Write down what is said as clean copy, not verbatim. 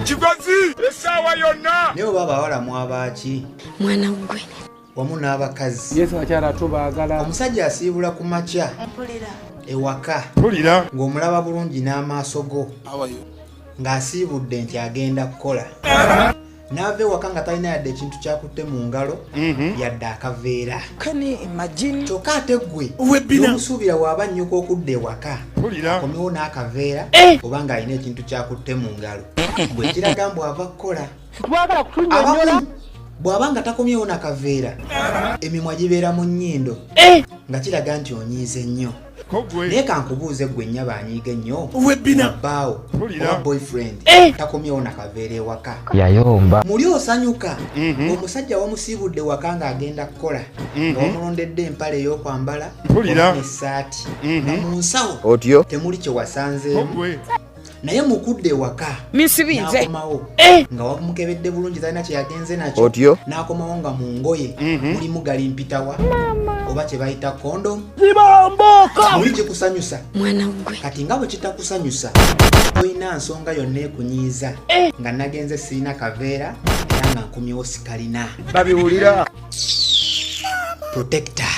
Kigozi essaawa yonna. Naye oba abawala mwabaaki? Mwana gwe. Wamu n'abakazi. Yesu akyala tubaagala. Omusajja asiibula ku makya ewaka Mpulira. ng'omulaba bulungi n'amaaso go ng'asiibudde nti agenda kukola, n'ava ewaka nga talina yadde ekintu kyakutte mu ngalo, yadde akaveera. Kyokka ate ggwe n'omusuubira bw'aba nnyuka okudda ewaka Mpulira. akomewo n'akaveera oba ng'alina ekintu kyakutte mu ngalo, bwe kiraga mbu ava kukola. Twagala kutunyonyola. Abamu bw'aba nga takomyewo nakaveera, emimwa gibeera mu nnyindo nga kiraga nti onyiize nnyo. Kogwe. Naye kankubuuze ggwe nnyaba anyiiga ennyo, bbaawo Mpulira. oba boyfriend takomyewo nakaveera ewaka, Yayomba. muli osanyuka omusajja wamusiibudde waka ng'agenda kukola, nga wamulondedde empale ey'okwambala Mpulira. wamu n'essaati, nga mu nsawo Otyo. temuli kye wasanzeemu, Kogwe. naye mukudde ewaka Misibinze. n'akomawo nga wamukebedde bulungi talina kye yagenze nakyo, Otyo. n'akomawo nga mu ngoye mulimu galimpitawa oba kye bayita kondomu, muli kikusanyusa? Mwana gwe. Kati nga bwe kitakusanyusa, tolina nsonga yonna ekunyiiza nga nagenze sirina kaveera era nga nkomyewo sikalina. Babiwulira. Protector.